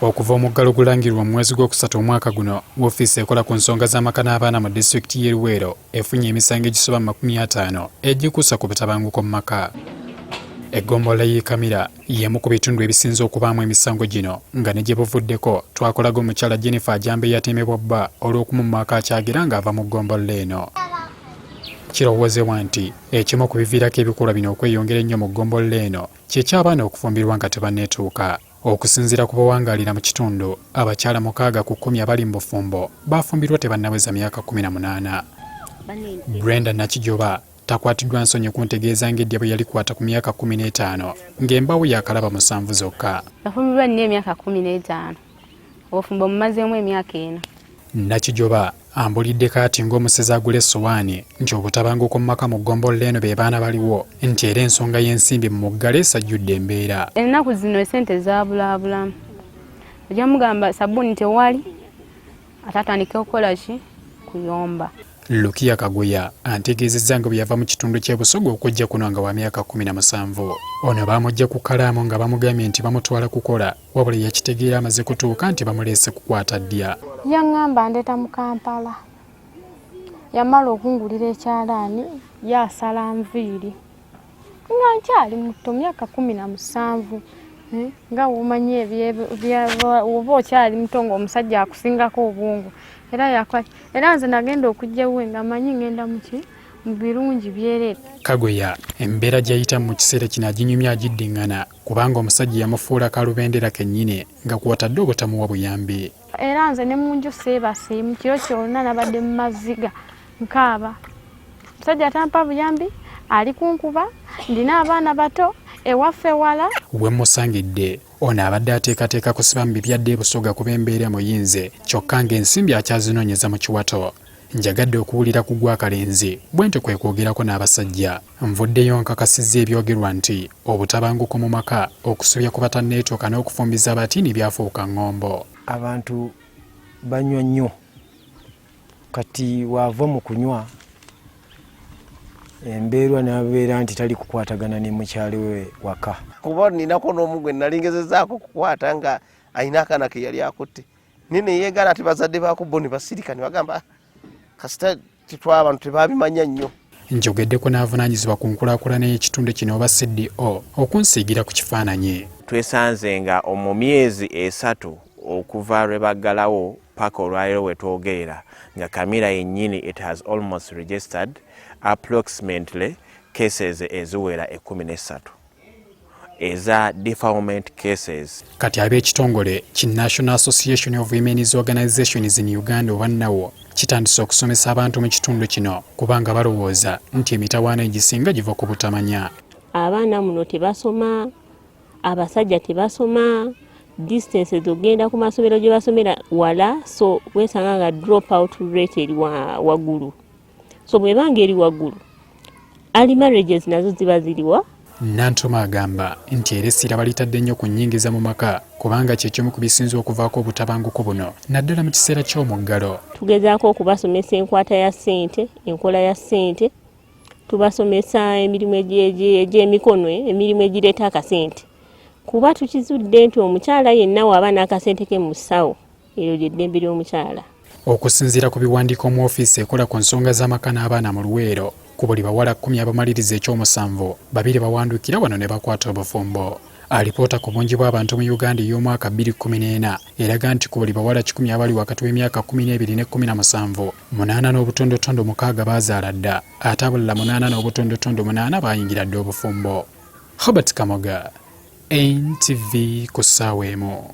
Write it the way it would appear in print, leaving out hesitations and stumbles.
Okuva omuggalo gulangirirwa mu mwezi gw'okusatu omwaka guno, woofiisi ekola ku nsonga z'amaka n'abaana mu disitulikiti y'e Luweero efunye emisango egisoba mu 50 egikuusa ku butabanguko mu maka. Eggombolola y'e Kamira y'emu ku bitundu ebisinze okubaamu emisango gino nga ne gye buvuddeko twakolaga omukyala Jennifer Ajamba eyatemebwa bba olw'okumumma akakyagira ng'ava mu ggombolola eno. Kirowoozebwa nti ekimu ku biviirako ebikolwa bino okweyongera ennyo mu ggombolola eno kye ky'abaana okufumbirwa nga tebanneetuuka. Okusinziira ku bawangaalira mu kitundu, abakyala 6 ku 10 abali mu bufumbo bafumbirwa tebannaweza myaka 18. Brenda Nakijoba takwatiddwa nsonyi kuntegeeza ng'eddya bwe yalikwata ku myaka 15 ng'embaawo yaakalaba 7 zokka. Nafumbirwa nnina emyaka 15, obufumbo mmazeemu emyaka 4. Nakijoba ambuulidde kaati ng'omusezi agula essowaani nti obutabanguko mu maka mu ggombolola eno be baana baliwo nti era ensonga y'ensimbi mu muggalo esajjudde embeera. Ennaku zino esente zaabulaabulamu, ojja mugamba sabbuuni tewali ate atandike okukola ki kuyomba. Lukia Kaguya antegeezezza nga bwe yava mu kitundu ky'e Busoga okujja kuno nga wa myaka 17. Ono baamuggya ku kkalaamu nga bamugambye nti bamutwala kukola wabula yakitegeera amaze kutuuka nti bamuleese kukwata ddya. Yaŋŋamba ndeeta mu Kampala. Yamala okungulira ekyalaani ye asala nviiri nga nkyali muto myaka 17 nga womanyi oba okyali muto ng'omusajja akusingako obwongo era yakola era nze nagenda okujja ewuwe nga manyi ngenda muki mu birungi byereere. Kagoya embeera gy'ayitamu mu kiseera kino aginyumya agiddingana kubanga omusajja yamufuula kalubendera kennyini nga kw'otadde obutamuwa buyambi. Era nze ne mu nju seebase mu kiro kyonna nabadde mu maziga nkaaba. Omusajja atampa buyambi ali kunkuba, ndina abaana bato, ewaffe wala. We mmusangidde ono abadde ateekateeka kusiba mu bibya adde e Busoga kuba embeera emuyinze kyokka ng'ensimbi akyazinoonyeza mu kiwato. Njagadde okuwulira ku gw'akalenzi bwentyo kwe kwogerako n'abasajja. Nvuddeyo nkakasizza ebyogerwa nti obutabanguko mu maka, okusobya ku batanneetuuka n'okufumbiza abatiini byafuuka ng'ombo. Abantu banywa nnyo kati waava mu kunywa embeerwa n'abeera nti tali kukwatagana ne mukyali we waka. Kuba ninako n'omu gwe nali ngezezaako okukwata nga alina akaana ke yali akutte naye neyeegana ate bazadde baako bo ne basirika ne bagamba kasita tetwa abantu tebabimanya nnyo. Njogeddeko n'avunaanyizibwa ku nkulaakulana y'ekitundu kino oba CDO okunsiigira ku kifaananyi. Twesanze nga mu myezi 3 okuva lwe baggalawo paka olwaleero we twogerera nga Kamira yennyini it has almost registered approximately cases eziwera 13 eza defilement cases. Kati ab'ekitongole ki National Association of Women's Organizations in Uganda oba NAWO kitandise okusomesa abantu mu kitundu kino kubanga balowooza nti emitawaana egisinga giva ku butamanya. Abaana muno tebasoma, abasajja tebasoma, distances ogenda ku masomero gye basomera wala, so wesanga nga drop out rate eri waggulu. So bwebanga eri waggulu, early marriages nazo ziba ziriwa. Nantoma agamba nti era essira balitadde nnyo ku nnyingiza mu maka kubanga kye kimu ku bisinze okuvaako obutabanguko buno naddala mu kiseera ky'omuggalo. Tugezaako okubasomesa enkwata ya ssente, enkola ya ssente, tubasomesa emirimu egy'emikono, emirimu egireeta akasente kuba tukizudde nti omukyala yenna w'aba n'akasente ke mu ssawo eryo ly'eddembe ly'omukyala. Okusinziira ku biwandiiko mu ofiisi ekola ku nsonga z'amaka n'abaana mu Luweero, ku buli bawala 10 abamaliriza ekyomusanvu, 2 bawandukira wano ne bakwata obufumbo. Alipoota ku bungi bw'abantu mu Uganda ey'omwaka 2014 eraga nti ku buli bawala 100 abali wakati w'emyaka 12 ne 17, 8.6 baazaala dda ate abalala 8.8 baayingira dda obufumbo. Herbert Kamoga, NTV ku ssaawa emu.